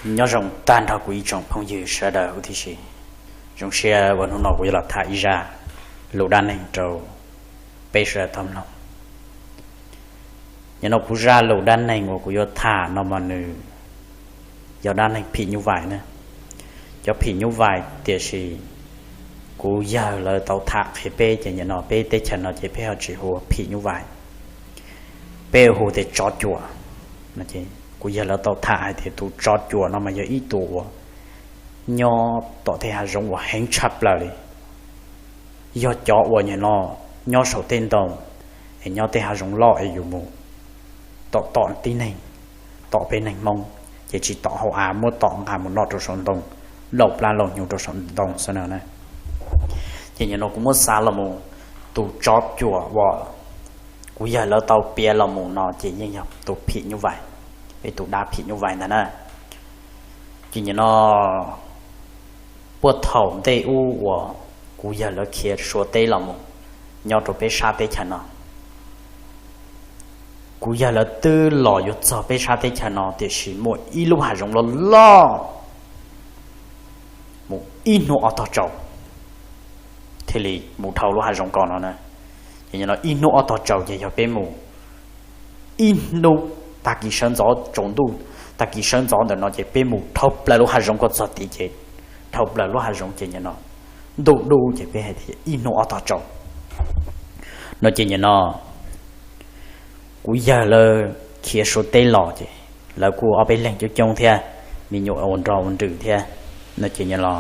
Nyob zoo tag nrho kuv ib tsoom phooj ywg sawv daws huv tib si. Zoo siab uas hnub no kuv yuav los tham ib zaj lus dab neeg rau peb sawv daws tau mloog. Nim no kuv zaj lus dab neeg uas kuv yuav tham no mas nws yog dab neeg phim nyuj vais na. Cov phim nyuj vais tiam sis kuv yawg lawv tau tham qhia peb ces nim no peb teb chaws no ces peb ho tsis hu ua phim nyuj vais, peb hu tias tsov cuam. Kuv yawg lawv tau tham hais tias tus tsov cuam no mas yog ib tug uas nyob tom tej hav zoov uas heev tshaj plaws li, yog cov uas nim no nyob saum tej ntoo es nyob tej hav zoov loj es yus mus tom tom tib neeg, tom peb neeg Hmoob, ces tsis tom hauv av, muab tom nqa mus noj rau saum ntoo, lauj plab lauj hnyuv rau saum ntoo xwb na. Ces nim no kuv muab xa los mus, tus tsov cuam uas kuv yawg lawv tau piav los mus no ces yeej yog tus phim nyuj vais, ib tus dab phim nyuj vais ntag na. Ces nim no puag thaum ntej ub uas kuv yawg lawv khiav Suav teb los mus nyob rau peb sab teb chaws no, kuv yawg lawv twb los yuav txog peb sab teb chaws no tiam sis muaj ib lub hav zoov loj loj, mus ib hnub ob tog tsaus thiaj li mus dhau lub hav zoov ko no na. Ces nim no ib hnub ob tog tsaus ces yog peb mus ib hnub, tag kis sawv ntxov tsaus ntuj, tag kis sawv ntxov ntawm no ces peb mus dhau plaws lub hav zoov ko txog tid ces dhau plaws lub hav zoov ces nim no ntuj dub ces peb hais tias ib hnub ob tog tsaus no. Ces nim no kuv yawg lawv khiav Suav teb los ces lawv kuj ob peb leeg coob coob thiab, me nyuam ua nrog ua nrwg thiab no ces nim no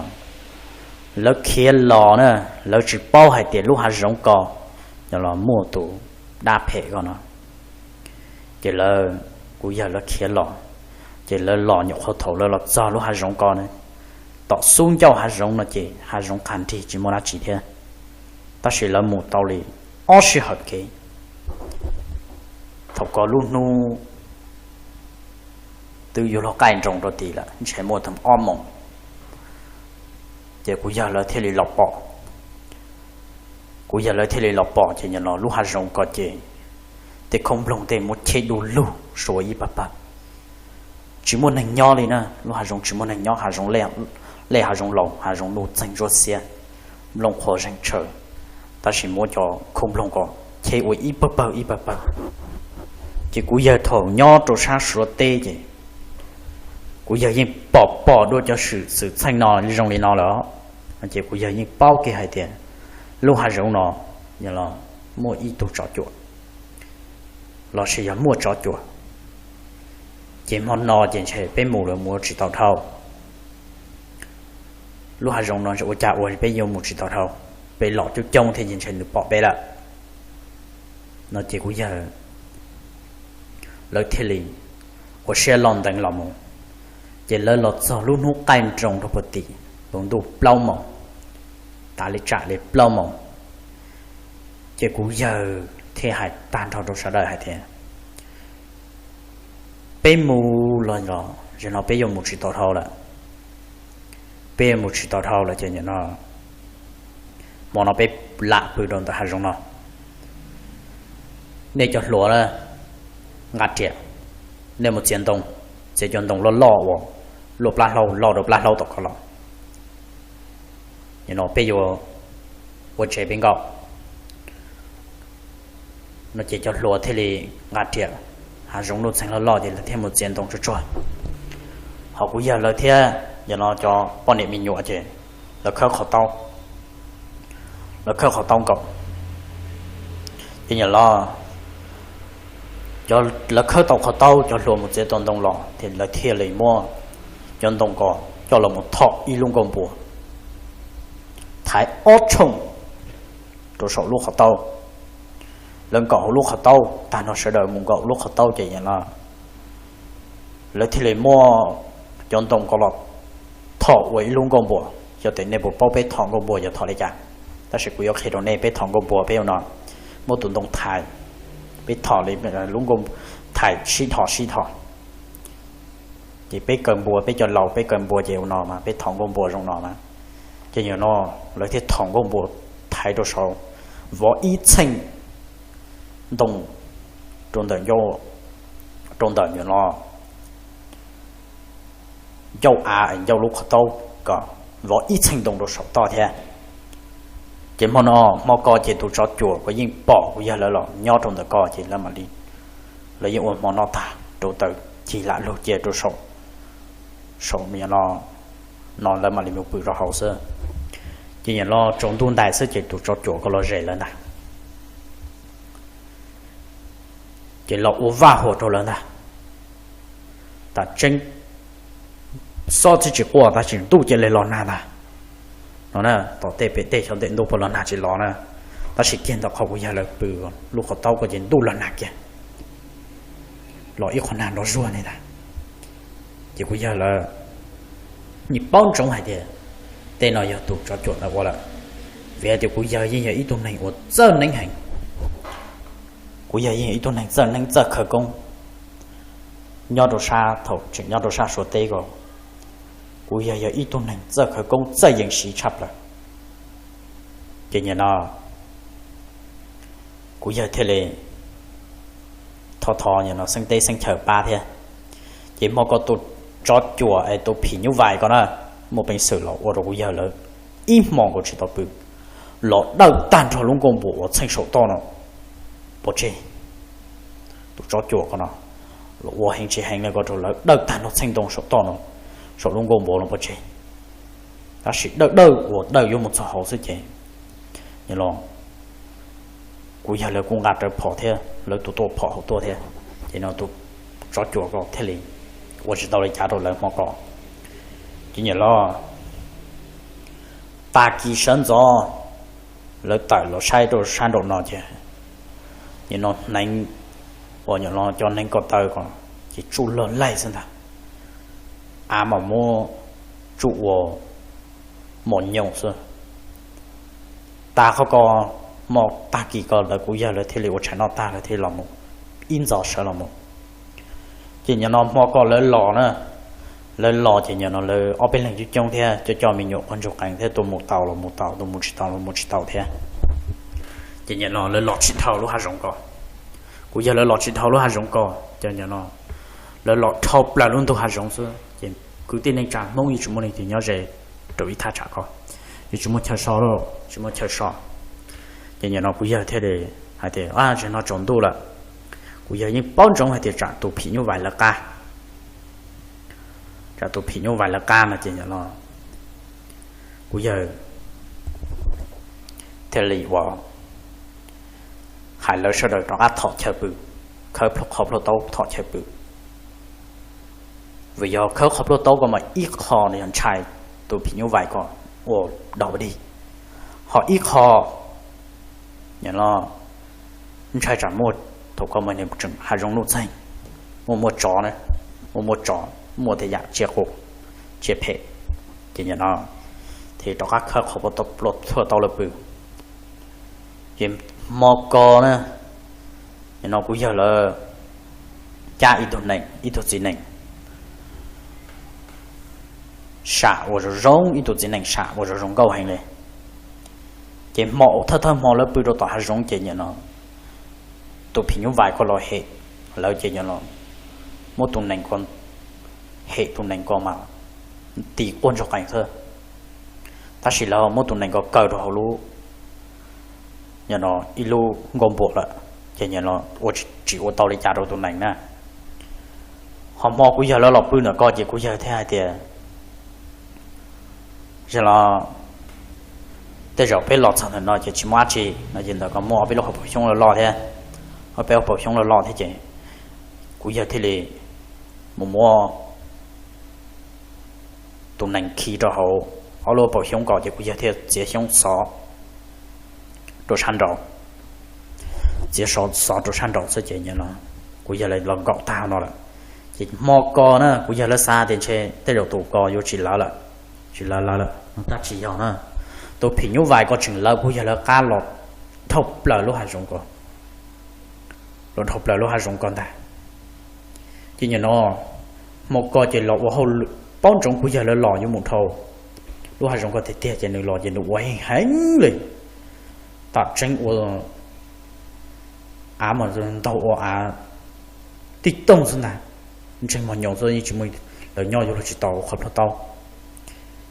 lawv khiav los na, lawv tsis paub hais tias lub hav zoov ko nim no muaj tus dab phem ko no. Ces lawv, kuv yawg lawv khiav los, ces lawv los nyuam qhuav thaum lawv los txog lub hav zoov ko na, tom xub ncauj hav zoov no ces hav zoov qas nrig tsis muaj dab tsi thiab, tab sis lawv mus tau li ob sij hawm kev, thaum ko lub hnub twb yuav luag qaij nroos rau tid lawm, ntshe muaj thaum ob moos, ces kuv yawg lawv thiaj li los pom. Kuv yawg lawv thiaj li los pom ces nim no lub hav zoov ko ces tej khoob nploog tej muab cheb du lug suav ib pawg pawg, tsis muaj neeg nyob li na. Lub hav zoov tsis muaj neeg nyob, hav zoov lej, hav zoov laus, hav zoov nuj txeeg ntsuab xiab, nplooj qhuav zeeg tshaw, tab sis muab cov khoob nploog ko cheb ua ib pawg pawg ib pawg pawg. Ces kuv yawg thaum nyob rau sab Suav teb ces kuv yawg yeej pom pom dua cov xwm txheej no zoo li no lawm, ces kuv yawg yeej paub kiag hais tias lub hav zoov no muaj ib tug tsov cuam lossis yog muaj tsov cuam, ces hmo no ces ntshe peb mus los mus tsis tau dhau. Lub hav zoov no ua cas ua peb yuav mus tsis tau dhau, peb los coob coob thiab ces ntshe nws pom peb lawm no ces kuv yawg lawv thiaj li ua siab loj nteev los mus. Ces lawv los txog lub hnub qaij nroos rau puag tim, puag ntuj plaub moos, tav li tsam li plaub moos, ces kuv yawg thiaj hais tag nrho rau sawv daws hais tias peb mus los los zaum no peb yuav mus tsis tau dhau lawm. Peb yuav mus tsis tau dhau lawm ces nim no, hmo no peb lam pw rau ntawm hav zoov no. Nej cov hluas na, nqa riam, nej mus txiav ntoo, txiav cov ntoo loj loj uas luaj plab hlaub loj rau plab hlaub tom ko los, nim no peb yuav ua tsev peb nkaum no ces cov hluas thiaj li nqa riam, hav zoov nuj txeeg loj loj ces lawv thiaj mus txiav ntoo tsuag tsuag. Ho kuv yawg lawv thiab nim no cov poj niam me nyuam ces lawv khawb qhov taub, lawv khawb qhov taub nkaum. Ces nim no lawv khawb tau qhov taub, cov hluas mus txiav tau ntoo los ces lawv thiaj li muab cov ntoo ko coj los mus thom ib lub nkuaj npua, thaiv ob tshooj rau saum lub qhov taub. Lawv nkaum hauv lub qhov taub, tag nrho sawv daws mus nkaum lub qhov taub ces nim no lawv thiaj li muab cov ntoo ko los thom ua ib lub nkuaj npua. Xyov tias nej puas paub peb thom nkuaj npua yog thom li cas, tab sis kuv yuav qhia rau nej, peb thom nkuaj npua peb ua no, muab tus ntoo thaiv, peb thom li lub nkuaj, thaiv sib thom sib thom. Ces peb kaw npua, peb cov laus peb kaw npua ces ua no mas peb thom nkuaj npua zoo no mas. Ces nim no lawv thiaj thom nkuaj npua thaiv rau saud, vov ib txheej ntoo rau ntawm ncauj, rau ntawm nim no ncauj av es ncauj lub qhov taub kom vov ib txheej ntoo rau saum toj thiab. Ces hmo no, hmo ko ces tus tsov cuam ko yeej pom kuv yawg lawv los nyob rau ntawm ko ces lawv mam li, lawv yeej ua hmo noj tag rau taws cig lam lug cia rau saum, saum no, no lawv mam li mus pw rau hauv xwb. Ces nim no tsaus ntuj ntais xwb ces tus tsov cuam ko los zes lawv ntag, ces los ua vaj huam rau lawv ntag. Tam tseeb xob txib tsis quaj tab sis ntuj cia li los nag ntag. No na, tom tej pem tej xyov ntawm ntuj puas los nag tsis los na, tab sis kiag ntawm qhov kuv yawg lawv pw lub qhov taub ko ces ntuj los nag kiag, los ib qho nag nrov zuag li ntag. Ces kuv yawg lawv yeej paub ntsoov hais tias tej no yog tus tsov cuam ntawd ua lawm, vim hais tias kuv yawg yeej yog ib tug neeg uas txawj neeb heev. Kuv yawg yeej yog ib tug neeg txawj neeb txawj khawv koob, nyob rau sab thaum tseem nyob rau sab Suav teb ko, kuv yawg yog ib tug neeg txawj khawv koob txawj yees siv tshaj plaws. Ces nim no kuv yawg thiaj li thov thov nim no xeeb teb xeeb chaw pab thiab. Ces hmo ko tus tsov cuam es tus phim nyuj vais ko na, muaj peev xwm los ua rau kuv yawg lawv ib hmo nkaus tsis tau pw, los dawj tag nrho lub nkuaj npua uas txheej saum toj no pov tseg. Tus tsov cuam ko no los ua heev tsis heev li ko rau lawv dawj tag nrho txheej ntoo saum toj no, saum lub nkuaj npua no pov tseg. Tab sis dawj dawj uas dawj yuav mus txog hauv xwb ces nim no kuv yawg lawv kuj nqa rawv phom thiab lawv tus tuaj phom hauv tuaj thiab. Ces no tus tsov cuam ko thiaj li ua tsis tau li cas rau lawv hmo ko. Ces nim no tag kis sawv ntxov lawv tawm los saib rau sab nraum no ces nim no hneev uas nim no cov hneev ko taw ko ces tsuj log laig xwb ntag. Av mas muab tsuj ua mos nyoos xwb. Tag qhov ko, hmo tag kis ko lawv kuv yawg lawv thiaj li ua tshais noj tag lawv thiaj los mus ib ntxov sawv los mus. Ces nim no hmo ko lawv los na, lawv los ces nim no lawv ob peb leeg coob coob thiab coj coj me nyuam quag ntsuag qees thiab tus mus tau los mus tau, tus mus tsis tau los mus tsis tau thiab. Ces nim no lawv los tsis dhau lub hav zoov ko. Kuv yawg lawv los tsis dhau lub hav zoov ko, ces nim no lawv los dhau plaws lub ntug hav zoov xwb ces kwv tij neej tsa Hmoob yeej tsis muaj leej twg nyob ze rau ib thaj tsam ko, yeej tsis muaj chaw so, tsis muaj chaw so. Ces nim no kuv yawg thiaj li hais tias, a, tsam no tsaus ntuj lawm, kuv yawg yeej paub ntsoov hais tias tsam tus phim nyuj vais lawv qab, tsam tus phim nyuj vais lawv qab no ces nim no kuv yawg thiaj li ua hais lawv sawv daws rov qab thom chaw pw, khawb qhov plhuaj taub thom chaw pw. Vim yog khawb qhov plhuaj taub ko mas ib qho yog ntshai tus phim nyuj vais ko ua dog dig, ho ib qho nim no ntshai tsam muaj, thaum ko mas nws tseem hav zoov nuj txeeg, muaj muaj tsov na, muaj muaj tsov, muaj tej yam tsiaj qus, tsiaj phem, ces nim no thiaj rov qab khawb qhov plhuaj taub lawv pw. Ces hmo ko na, nim no kuv yawg lawv cab ib tug nees, ib tug txiv nees sam uas zoo zoo, ib tug txiv nees sam uas zoo zoo nkauj heev li. Ces hmo thawj thawj hmo lawv pw rau tom hav zoov ces nim no tus phim nyuj vais ko los hem lawv ces nim no muab tus nees ko, hem tus nees ko mas ti quaj ntsoog qees xwb. Tab sis lawv muab tus nees ko kaw rau hauv lub, nim no ib lub nkuaj npua lawm, ces nim no ua tsis ua tau li cas rau tus nees na. Ho hmo kuv yawg lawv los pw ntawm ko ces kuv yawg thiaj hais tias, Zaum no tej zaum peb los txog ntawm no ces tsis muaj dab tsi no ces ntawm ko muaj ob peb lub hauv paus xyoob loj loj thiab, ob peb hauv paus xyoob loj loj thiab ces kuv yawg thiaj li mus muab tus nees khi rau hauv ob lub hauv paus xyoob ko ces kuv yawg thiaj txiav xyoob xov rau sab nraud, txiav xov rau sab nraud xwb ces nim no kuv yawg lawv los nkaum tag no lawm. Ces hmo ko na kuv yawg lawv xav tias ntshe tej zaum tus ko yuav tsis lawv lawm, tsis lawv lawv lawm, tab sis tsis yog na. Tus phim nyuj vais ko tseem lawv kuv yawg lawv qab los dhau plaws lub hav zoov ko, los dhau plaws lub hav zoov ko ntag. Ces nim no hmo ko ces los ua hauj lwm, paub ntsoov kuv yawg lawv los yuav mus dhau lub hav zoov ko tiag tiag ces nws los ces nws ua heev heev li. Tam tseeb ua av mas ntaug ua av tij tooj xwb ntag. ntsej muag nyoos xwb, yeej tsis muaj, lawv nyob yuav luag tsis tau qhov plhuav taub.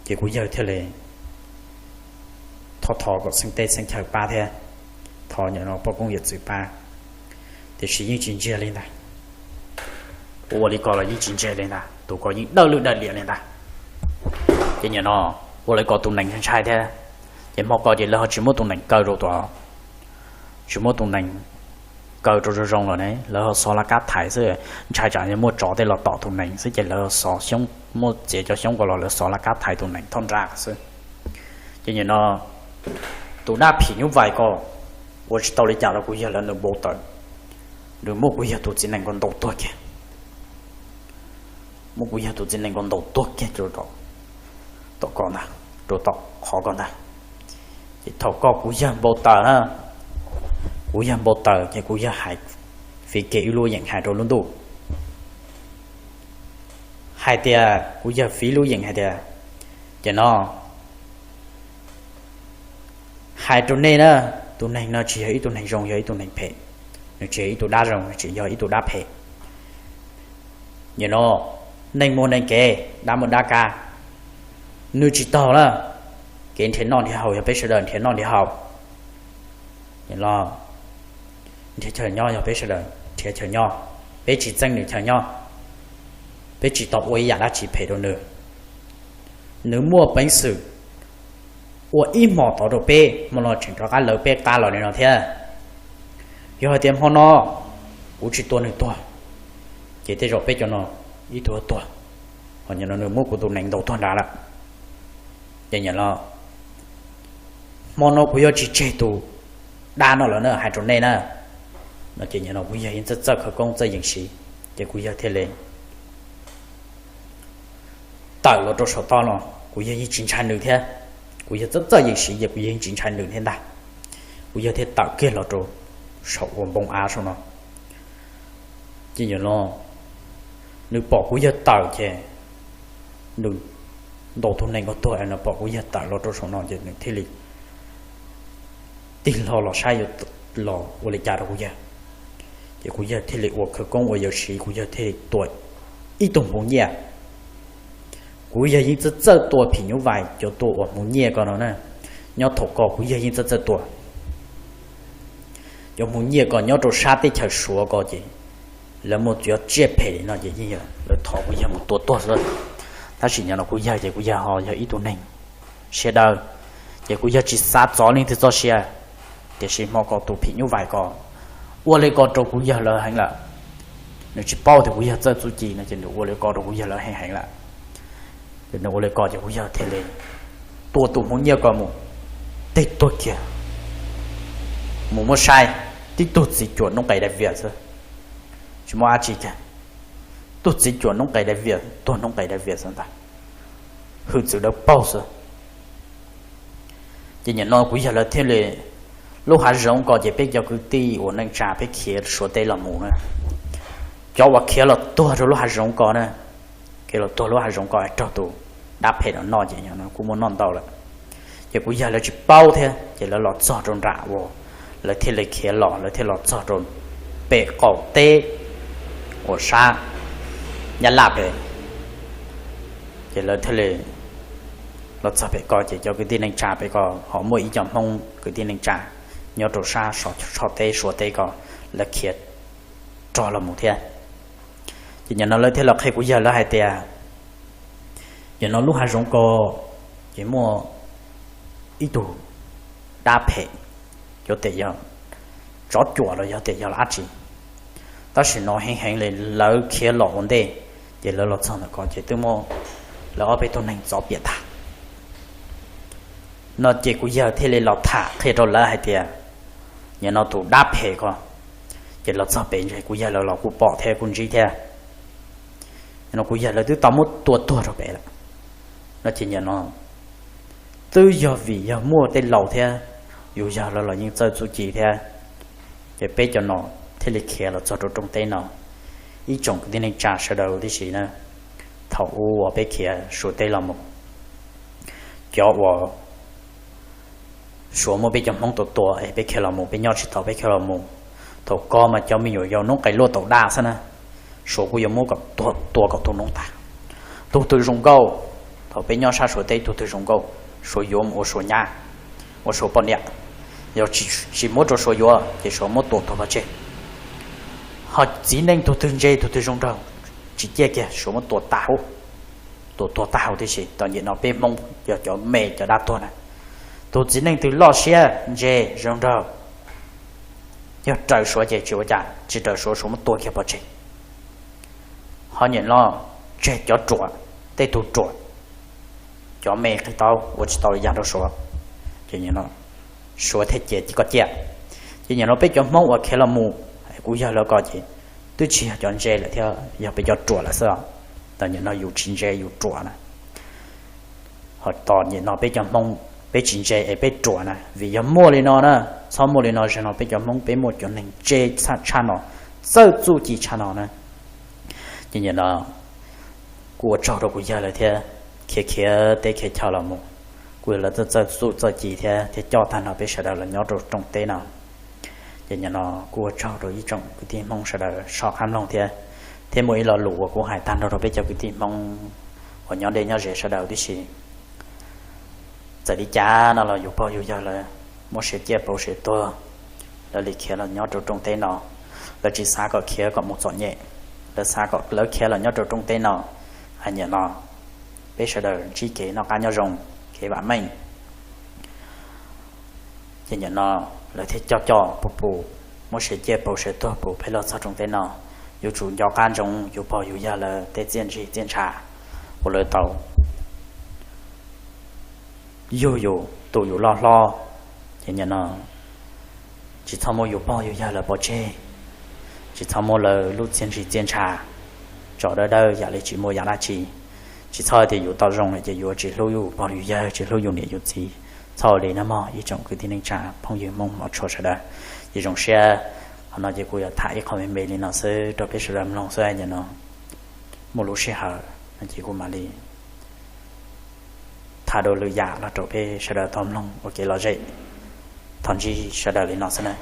Ces kuv yawg thiaj li thov thov kom xeeb teb xeeb chaw pab thiab, thov nim no poj koob yawm txwv pab, tiam sis yeej tsis ntsia li ntag. Ua ua li ko los yeej tsis ntsia li ntag, tus ko yeej dawb lwj dawb liam li ntag. Ces nim no ua li ko tus nees ntshai thiab. Ces hmo ko ces lawv ho tsis muab tus nees kaw rau tom, tsis muab tus nees kaw rau zoo zoo los ne, lawv ho xov laj kab thaiv xwb. Ntshai tsam muaj tsov tej los tom tus nees xwb ces lawv xov xyoob, muab txiav cov xyoob ko los lawv xov laj kab thaiv tus nees thoj nra xwb. Ces nim no tus dab phim nyuj vais ko ua tsis tau li cas rau kuv yawg lawv, nws npau taws, nws muab kuv yawg tus txiv nees ko ntaus tuag kiag. Muab kuv yawg tus txiv nees ko ntaus tuag kiag rau tom ko ntag, rau tom qhov ko ntag. Ces thaum ko kuv yawg npau taws na, kuv yawg npau taws ces kuv yawg hais, fiv kiag ib lub yeem hais rau lub ntuj, hais tias, kuv yawg fiv lub yeem hais tias, ces no hais rau nej na, tus neeg no tsis yog ib tug neeg zoo, yog ib tug neeg phem. Nws tsis yog ib tug dab zoo, nws tsis yog ib tug dab phem. Nim no neeg muaj neeg kev, dab muaj dab kav, nws tsis taug na. Kev nrhiav noj nrhiav haus yog peb sawv daws nrhiav noj nrhiav haus, nrhiav chaw nyob yog peb sawv daws nrhiav chaw nyob, peb tsis txeeb nws chaw nyob, peb tsis tau ua ib yam dab tsi phem rau nws. Nws muaj peev xwm ua ib hmos tod rau peb, hmo no tseem rov qab lawv peb qab los li no thiab. Yog hais tias hmo no kuv tsis tua nws tuag, ces tej zaum peb cov no ib tug tuag, ho nim no nws muab kuv tus nees ntaus tuag nrad lawm. Ces nim no hmo no kuv yuav tsis tseg tus dab no lawm na, hais rau nej na. No ces nim no kuv yawg yeej txawj txawj khawv koob txawj yeem siv, ces kuv yawg thiaj li tawm los rau saum toj no. Kuv yawg yeej tsis ntshai nws thiab, kuv yawg txawj txawj yeem siv ces kuv yawg yeej tsis ntshai nws thiab ntag. Kuv yawg thiaj tawm kiag los rau saum uas npoo av saum no. Ces nim no nws pom kuv yawg tawm ces nws ntaus tus nees ko tuag es nws pom kuv yawg tawm los rau saum no ces nws thiaj li tig hlo los saib yuav los ua li cas rau kuv yawg. Ces kuv yawg thiaj li ua khawv koob uas yawg siv, kuv yawg thiaj li tua ib tug hmuv nyiaj. Kuv yawg yeej txawj txawj tua phim nyuj vais, cov tua uas hmuv nyiaj ko no na. Nyob thaum ko kuv yawg yeej txawj txawj tua. Cov hmuv nyiaj ko nyob rau sab teb chaws Suav ko ces lawv muaj cov tsiaj phem li no ces yeej yog lawv thov kuv yawg mus tua tuag xwb. Tab sis nim no kuv yawg ces kuv yawg ho yog ib tug neeg siab dawb, ces kuv yawg tsis xav txov leej twg txoj sia. Tiam sis hmo ko tus phim nyuj vais ko ua li ko rau kuv yawg lawv heev lawm. Nws tsis paub tias kuv yawg txawj txuj ci no ces nws ua li ko rau kuv yawg lawv heev heev lawm. Ces nws ua li ko ces kuv yawg thiaj li tua tus hmuv nyiaj ko mus, teg tuag kiag. Mus muab saib, tib tug txiv cuam noob qes dai vias xwb, tsis muaj dab tsi kiag. Tug txiv cuam noob qes dai vias, tuag noob qes dai vias xwb ntag, hwj txwv dawb paug xwb. Ces nim no kuv yawg lawv thiaj li, lub hav zoov ko ces peb cov kwv tij uas neej tsa peb khiav Suav teb los mus na, cov uas khiav los tuag rau lub hav zoov ko na, khiav los tuag lub hav zoov ko raug tus dab phem no noj ces kuj muaj noj ntau lawm. Ces kuv yawg lawv tsis paub thiab ces lawv los txog rau nram uas lawv thiaj li khiav los, lawv thiaj los txog rau pem qaum teb uas sab Nyab Laj pem. Ces lawv thiaj li los txog pem ko ces cov kwv tij neej tsa pem ko ho muaj ib co Hmoob kwv tij neej tsa nyob rau sab Suav teb, Suav teb ko, lawv khiav rog los mus thiab. Ces nim no lawv thiaj los qhia kuv yawg lawv hais tias, nim no lub hav zoov ko ces muaj ib tug dab phem, yuav tes yog tsov cuam los yog tes yog dab tsi, tab sis no heev heev li lawv khiav los ua ntej, ces lawv los txog ntawm ko ces twb muab lawv ob peb tug neeg txov piam tag. No ces kuv yawg thiaj li los tham qhia rau lawv hais tias, nim no tus dab phem ko ces los txog pem ntshe kuv yawg lawv los kuj pom thiab kuj ntsib thiab. No kuv yawg lawv twb tau muab tua tuag rau pem lawm. No ces nim no twb yog vim yog muaj tej laus thiab, yus yawg lawv los yeej txawj txuj ci thiab, ces peb cov no thiaj li khiav los txog rau rooj teb no. Ib tsoom kwv tij neej tsa sawv daws tib si na, thaum ub uas peb khiav Suav teb los mus, cov uas Suav muab peb cov Hmoob tua tua es peb khiav los mus, peb nyob tsis tau peb khiav los mus, thaum ko mas cov me nyuam yaus noob qes luaj taum daj xwb na, Suav kuj yuav muab kom tua kom tu noob tag. Tug twg zoo nkauj, thaum peb nyob sab Suav teb tug twg zoo nkauj, Suav yuav mus ua Suav nyab, ua Suav poj niam. Yog tsis muab rau Suav yuav ces Suav muab tua tuag pov tseg. Ho txiv neej tug twg ntse tug twg zoo nraug, tsis ciaj kiag Suav muab tua tag huv, tua tuag tag huv tib si. Tau nyem no peb Hmoob yog cov me cov dab tuag na. Tug txiv neej twg loj siab ntse zoo nraug, yog raws Suav ces tsis ua cas, tsis raws Suav Suav muab tua kiag pov tseg. Ho nyem no tseg cov ruam, tej tug ruam, cov me qig tau ua tsis tau yam rau Suav, ces nyem no Suav thiaj cia koj ciaj. Ces nyem no peb cov Hmoob uas khiav los mus, kuv yawg lawv ko ces twb tsis yog cov ntse lawm thiab, yog peb cov ruam lawm xwb. Tau nyem no yus tsis ntse yus ruam na. Ho tos nyem no peb cov Hmoob peb tsis ntse es peb ruam na, vim yog muaj li no na, txhob muaj li no, zaum no peb cov Hmoob peb muaj cov neeg ntse tshaj no, txawj txuj ci tshaj no na. Ces nyem no kuj ua tsaug rau kuv yawg lawv thiab, khiav khiav teb khiav chaw los mus, kuj yog lawv txawj txuj txawj ci thiab, thiab coj tag nrho peb sawv daws los nyob rau rooj teb no. Ces nyem no kuj ua tsaug rau ib tsoom kwv tij Hmoob sawv daws soj qab mloog thiab, thiab muaj ib lo lus uas kuv hais tag nrho rau peb cov kwv tij Hmoob uas nyob deb nyob ze sawv daws tib si. Txawm li cas no los yus pog yus yawg lawv muab siav ciaj pauv siav tuag, lawv li khiav los nyob rau rooj teb no, lawv tsis xav kom khiav kom mus txom nyem, lawv xav kom lawv khiav los nyob rau rooj teb no. Hais nyem no peb sawv daws ntsib kev noj qab nyob zoo, kev vam meej. Ces nyem no lawv thiaj coj coj pus pus, muab siav ciaj pauv siav tuag pus pheej los txog rooj teb no. Yuav tsum nco qab ntsoov yus pog yus yawg lawv tej txiaj ntsig txiaj ntsha uas lawv tau yug yus tu yus loj hlob. Ces nyem no tsis txhob muab yus pog yus yawg lawv pov tseg, tsis txhob muab lawv lub txiaj ntsig txiaj ntsha tso dawb dawb yam li tsis muaj yam dab tsi. Tsis txhob hais tias yus tau zoo lawm ces yuav tsis hlub yus pog yus yawg, tsis hlub yus niam yus txiv. Txhob ua li nawb mog ib tsoom kwv tij neej tsa phooj ywg Hmoob mos tshua sawv daws. Ces zoo siab, qhov no ces kuv yuav tham ib qho me me li no xwb rau peb sawv daws mloog xwb. Nyem no muaj lub sij hawm no ces kuv mam li tham dua lwm yam los rau peb sawv daws tau mloog ua kev lom zem. Thov ntsib sawv daws li no xwb na.